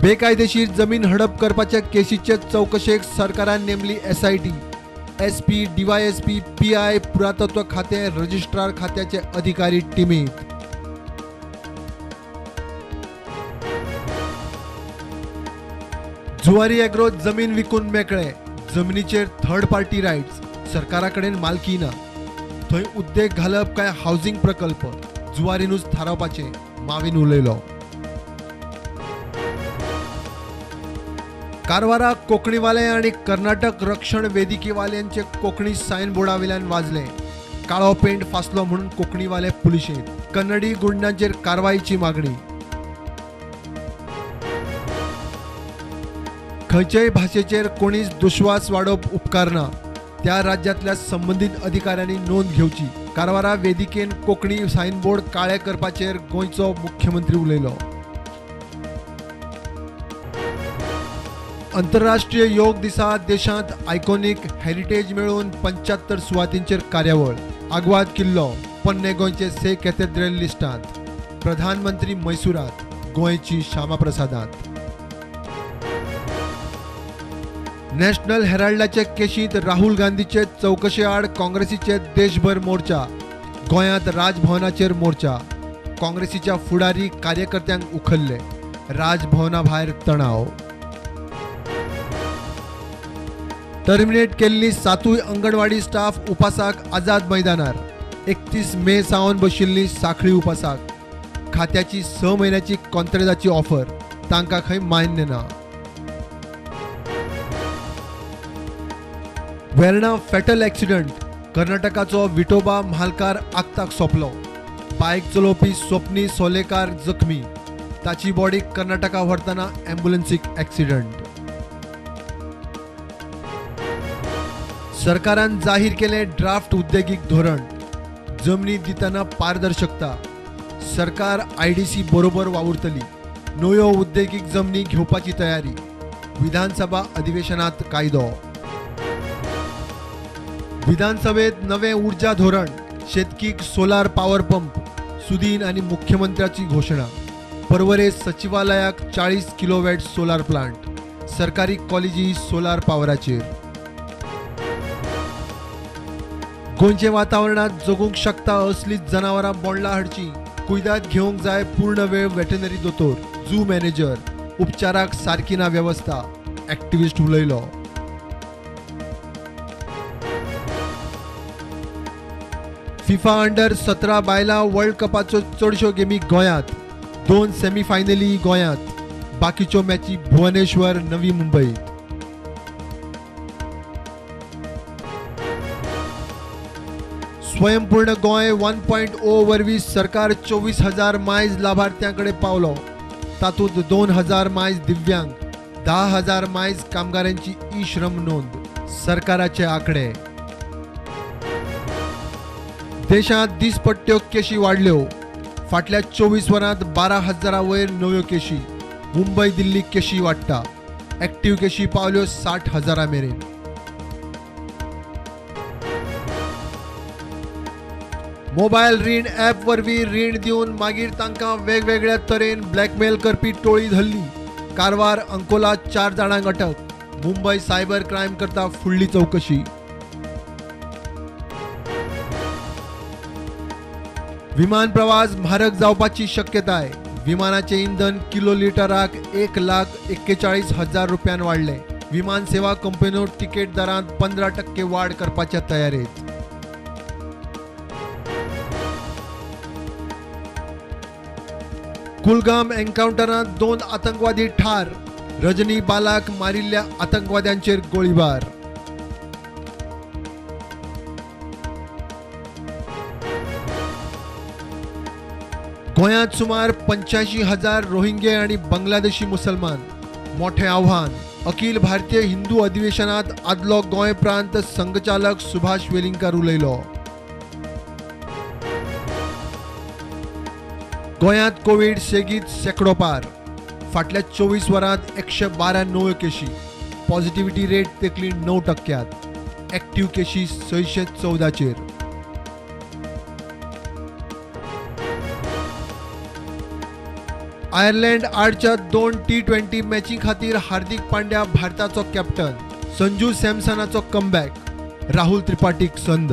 बेकायदेशीर जमीन हडप करपाच्या केशीचे चवकशेक सरकारान नेमली SIT. SP, DYSP, PI, पुरातत्व खातें, रजिस्ट्रार खात्याचे अधिकारी टिमीत. जुवारी एग्रो जमीन विकून मेकळे. जमिनीचेर थर्ड पार्टी रायट्स, सरकारा कडेन मालकी ना. थंय उद्देग घालप काय हावसिंग प्रकल्प जुवारीनूच थारावपाचें, मावीन उलयलो. कारवाराक कोंकणीवाले आनी कर्नाटक रक्षण वेदिकेवाल्यांचे कोंकणी सायन बोर्डावेल्यान वाजलें. काळो पेंट फासलो म्हणून कोंकणीवाले पुलिशेंत. कन्नडी गुंडांचेर कारवायेची मागणी. खंयचेय भाशेचेर कोणीच दुस्वास वाडोवप उपकारना, त्या राज्यांतल्या संबंदीत अधिकाऱ्यांनी नोंद घेवची. कारवारा वेदिकेन कोंकणी सायनबोर्ड काळे करपाचेर गोंयचो मुख्यमंत्री उलयलो. अंतरराष्ट्रीय योग दिसा देशांत आयकॉनिक हेरिटेज मेळून 75 सुवातींचेर कार्यावळ. आग्वाद किल्लो पोन्ने गोंयचे से कॅथेड्रल लिस्टांत. प्रधानमंत्री मैसुरात, गोंयची श्यामाप्रसादांत. नॅशनल हेराल्डाचे केशींत राहुल गांधीचे चवकशे आड काँग्रेसीचे देशभर मोर्चा. गोंयांत राजभवनाचेर मोर्चा. काँग्रेसीच्या फुडारी कार्यकर्त्यांक उखल्ले. राजभवना भायर तणाव. टर्मिनेट केल्ली 7 अंगणवाडी स्टाफ उपासाक आझाद मैदानार. 31 मे सावन बशिल्ली साखळी उपासाक. खात्याची 6 म्हयन्याची कॉन्ट्रॅक्टाची ऑफर तांकां खंय मान्य ना. Verna fatal accident. कर्नाटकाचो विठोबा म्हालकार आक्ताक सोंपलो. बायक चलोवपी स्वप्नी सोलेकार जखमी. ताची बॉडी कर्नाटका व्हरतना ॲम्ब्युलन्सीक ॲक्सिडंट. सरकारान जाहीर केलें ड्राफ्ट उद्देगीक धोरण. जमनी दितना पारदर्शकता. सरकार IDC बरोबर वावुरतली. नव्यो उद्देगीक जमनी घेवपाची तयारी. विधानसभा अधिवेशनात कायदो. विधानसभेत नवें ऊर्जा धोरण. शेतकीक सोलार पॉवर पंप. सुदीन आनी मुख्यमंत्र्याची घोशणा. पर्वरे सचिवालयाक 40 किलोवॅट सोलार प्लांट. सरकारी कॉलेजी सोलार पॉवराचेर. गोंयचे वातावरणांत जगूंक शकता असलीं जनावरां बोंडला हाडची. कुयदाद घेवंक जाय पूर्ण वेळ वेटनरी दोतोर, झू मॅनेजर. उपचाराक सारकी ना वेवस्था, एक्टिविस्ट उलयलो. फिफा अंडर 17 बायलां वर्ल्ड कपाच्यो चडश्यो गेमी गोंयांत. 2 सेमीफायनली गोंयांत, बाकीच्यो मॅची भुवनेश्वर, नवी मुंबईत. स्वयंपूर्ण गोंय 1.0 वरवीं सरकार 24,000 मायज लाभार्थ्यां कडेन पावलो. तातूंत 2,000 मायज दिव्यांग, 10,000 मायज कामगारांची ई श्रम नोंद. सरकाराचे आंकडे. देशांत दिसपट्ट्यो केशी वाडल्यो. फाटल्या 24 वरांत 12,000 वयर नव्यो केशी. मुंबय दिल्ली केशी वाडटा. एक्टिव्ह केशी पावल्यो 60,000 मेरेन. मोबायल रीण ॲप वरवीं रीण दिवन मागीर तांकां वेगवेगळ्या तरेन ब्लॅकमेल करपी टोळी धरली. कारवार, अंकोला 4 जाणांक अटक. मुंबय सायबर क्रायम करता फुडली चवकशी. विमान प्रवास म्हारग जावपाची शक्यताय. विमानाचें इंधन किलो लिटराक 1,41,000 रुपयान वाडलें. विमान सेवा कंपन्यो तिकेट दरांत 15% वाड करपाच्या तयारेत. कुलगाम एन्काउंटरांत 2 आतंकवादी ठार. रजनी बालाक मारिल्ल्या आतंकवाद्यांचेर गोळीबार. गोंयांत सुमार 85,000 रोहिंगे आनी बांगलादेशी मुसलमान. मोठें आव्हान. अखिल भारतीय हिंदू अधिवेशनात आदलो गोंय प्रांत संघचालक सुभाष वेलिंगकार उलयलो. गोंयांत कोवीड सेगीत शेंकडो पार. फाटल्या 24 वरांत 112 नव्यो केशी. Positivity rate तेंकली 9%. एक्टिव्ह केशी 614चेर. आयर्लंड आडच्या 2 T20 मॅची खातीर हार्दिक पांड्या भारताचो कॅप्टन. संजू सॅमसनाचो कमबॅक, राहुल त्रिपाठीक संद.